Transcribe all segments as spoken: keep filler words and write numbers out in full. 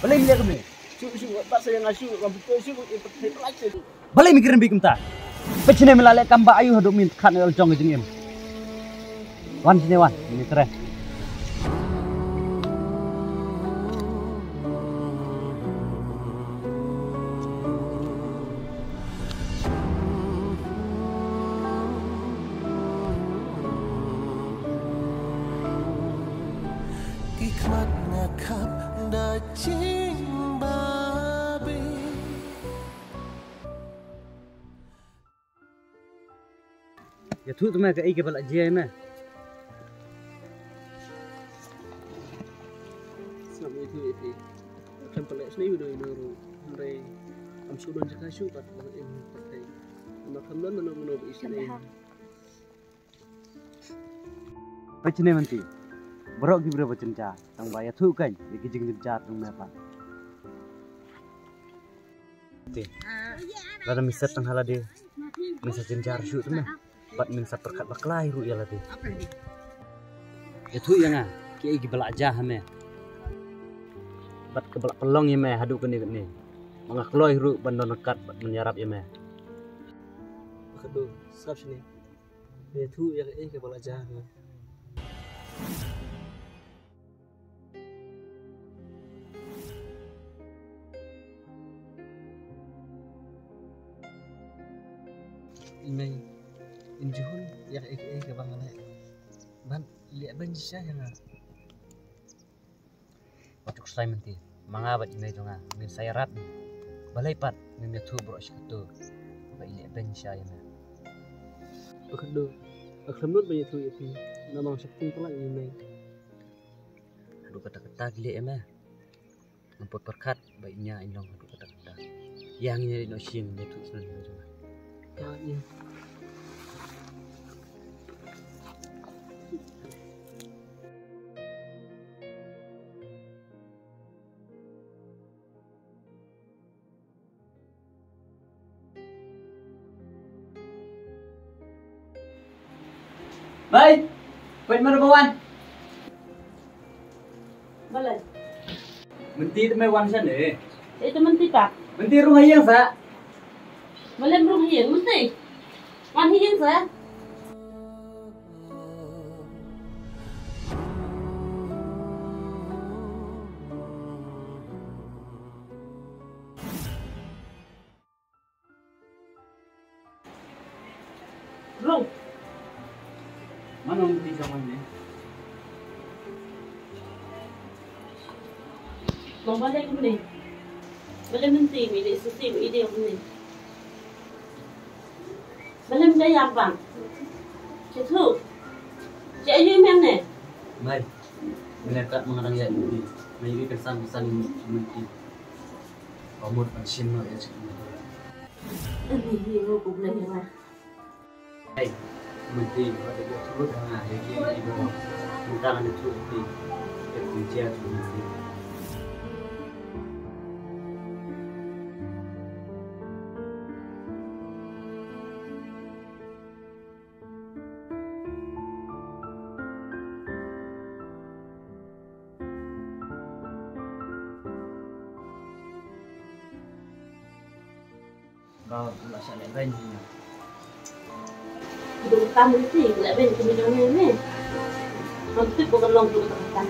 Balei me leh kumne? Shu, shu, ba sa ïa nga shu, ba pynpoi shu, ba pynpoi pynlait shu. Balei me kren beiñ kumta? Peit shane me la leh kam ba aiu haduh me khat ne jong ka jingim. Wan shane wan, me treh. Ki khmat nga khap da jingbabe. Ïathuh te me kaei kaba la jia ïa me. Sngap ïathuh ïa phi. Khlem pynleh sngewbha ïa no ruh. Hynrei ngam shu don jaka shuh pat ba im pat te. Ngam khlem don mano mano ba isynei. Peit shane Mynti. Baroh ki briew ba jynjar tang ba ïathuh kein ïa ki jingjynjar jong me pat. Te. Lada me set tang ha lade, me sa jynjar shuh te me. Bad me sa pyrkhat bakla hi ruh ïa lade. Ïathuh ïa nga kiei kiba la jia ha me. Bad kaba la pynlong ïa me haduh kane kane. Ma nga kloi ruh ban don ryngkat bad ban ïarap ïa me. Khadduh, sngap shane. Ïathuh ïa kaei kaba la jia ha me. Ine, in ju hun ïa kaei kaei kaba nga leh. Ban leh beiñ shisha ïa nga. Wat ju khuslai Mynti, ma nga bad i mei jong nga ngin sa ïarap. Balei pat ngim ïathuh baroh shi kato ba i leh beiñ shisha ïa me. Ba khadduh, nga khlem nud ban ïathuh ïa phi, namar nga sheptieng palat ïa i mei. Haduh katta katta ki leh ïa me. Ngam pat pyrkhat ba ïa nga in long haduh katta katta. Ïa ngin ïa leit noh sha ïing ïathuh sha i mei jong nga. Ka ïa. Mei, peit mano ba wan. Balei? Mynti te me wan shane. Ei te Mynti pat. Mynti rung ha ïing sa. Balei rung ha ïing Mynti? Wan ha ïing sa. Rung. Mano Mynti jong me? Long balei kumne? Balei Mynti me leh shisha me ïa kumne? Balei me leh ïa bang? Shu tu. Shu ïa me ne? Mei. Me leh kat ma nga dang ïa Mynti. Me ïa ka san ka san Mynti. Ba mut ban shim noh ïa ka. Ani hi ruh u Blei ïa nga. Hei, Mynti, wat ïathuh ha nga ïa ki ïa ki baroh. Mynta ngan ïathuh ïa phi ïa ka jingjia jong Mynti. Ba u la shah leh beiñ hi nga. Ki duk tam ti ki leh beiñ ki mi jong me me. Ngam tip ba ka long duk tam.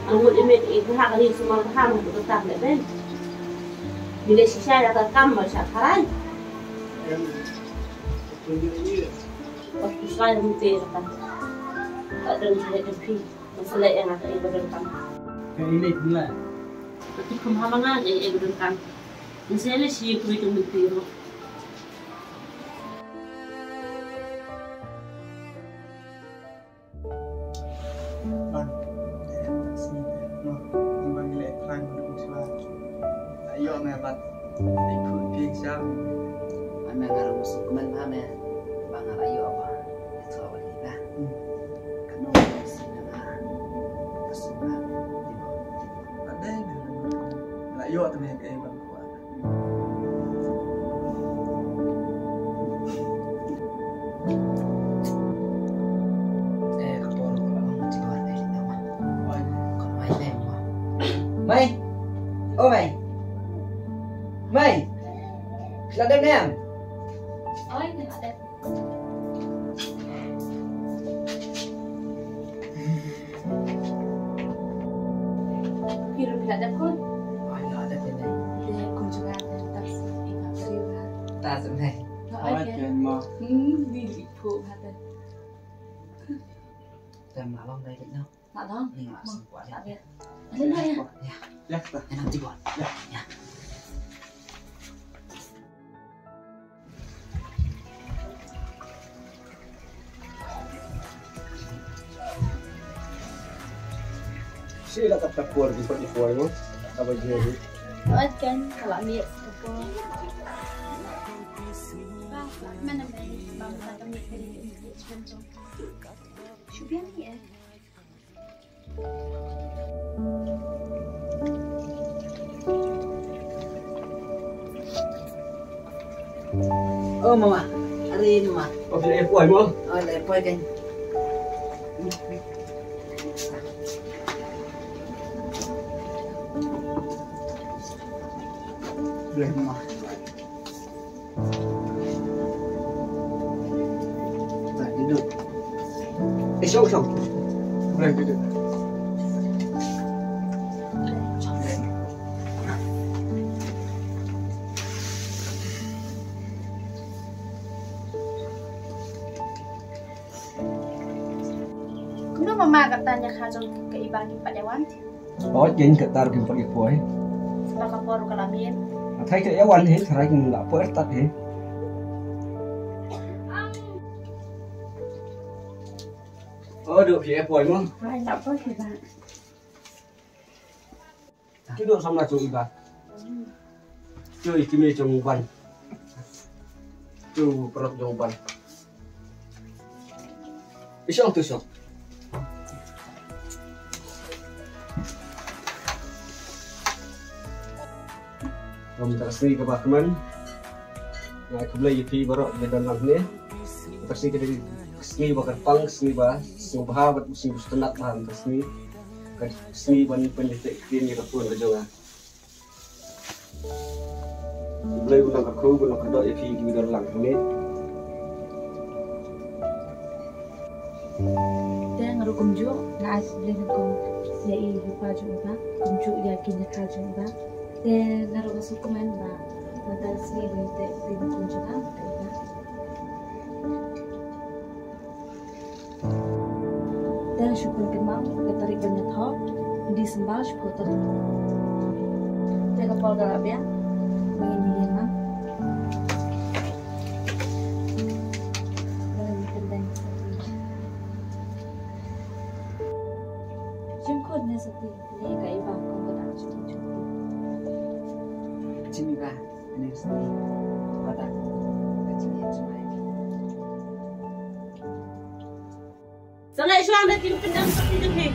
Ngam mut ïa me ki bha ka ri sumar bha ngam duk tam leh beiñ. Ki leh shisha ïa ka kam ba shah tharai. Ba ku shai ngam te ka tam. Ka dang shai ka phi. Nga sa leh ïa nga kaei ba donkam. Kaei leh phi la? Ka tu kham ha ma nga kaei ba donkam. Nga sa leh shi khublei jong Mynti ruh. Ban. Sini. No. Ban leh plan dum swa. Ayo me ban. Ai phu pik sam. Ame nga ruh suk men ha me. Ba nga ayo ba. Itu awal kita. Hmm. Kano sina ka sina. Ade la yo tene ke ban ko. Eh, ka por ko la ngam ti ko ade la ma. Oi, ko mai le ma. Mai. Oh, mei. Mei. Phi la dep ne em? Oi, nga la dep. Phi ruh phi la dep khun? Oi, nga la dep ne. Te khun jong nga te tas i nga briew ha. Tas ne. Nga oi ken ma. Hmm, di di phu ha te. Te ma long dai no. Nga dang. Ni nga sing kuat ya. Ada ya. Ya. Ya. Enam tiga. Ya. Ya. Sila ka tapor di pagi puai mo. Apa je ni? Oi ken, ka la miet ka por. Ba, mana mai, ba, mana ka miet ka di. Shu biang ni eh. Oh, mama. Ari, mama. Oh, phi la ïa poi mo? Oh, la ïa poi kan. Blei, mama. Duduk. Eh, syok, syok. Boleh duduk. Kumno mama kata ïa ka jong ka Iba kim pat ïa wan? Oi, ken kata ruh kim pat ïa poi. Ba ka por ruh ka la miet. Athai ka ïa wan hi, tharai kin la poi artat hi. Oh, duk phi ïa poi mo? Ai, la poi hi ba. Ki duk samla jong Iba. Ki kmie jong Ban. Ki paralok jong Ban. Isong tu isong. Kum ka sngi kaba kmen. Nga khublei ïa phi baroh ba don lang hangne. Ka sngi ka dei ka sngi ba kyrpang, ka sngi ba sngewbha bad ka sngi ba sngewtynnat bha, ka sngi. Ka sngi ban pynïateh ktien ïa ka khun ka jong nga. U Blei un nang kyrkhu, un nang kyrdoh ïa phi kiba don lang hangne. Te nga ruh kumjuh nga ai khublei nyngkong ïa i, i pa jong i ba, kumjuh ïa ki ñiathaw jong i ba. Te nga ruh nga sngewkmen ba mynta ka sngi ba ngin ïateh ktien kum jong nga. Te shu pynkynmaw ka tarik ba ñiathoh December shiphew tarik. Te ka por ka la biang. Ngin ïeng lang. Ngin ïeng lang. Jingkhun ne sati ne ka Iba kum ka dang jingkhun. Jingba ne sati ka dang ka jingkhun jingba. Sa ngai shuwa da kin pyndam sati jong hi.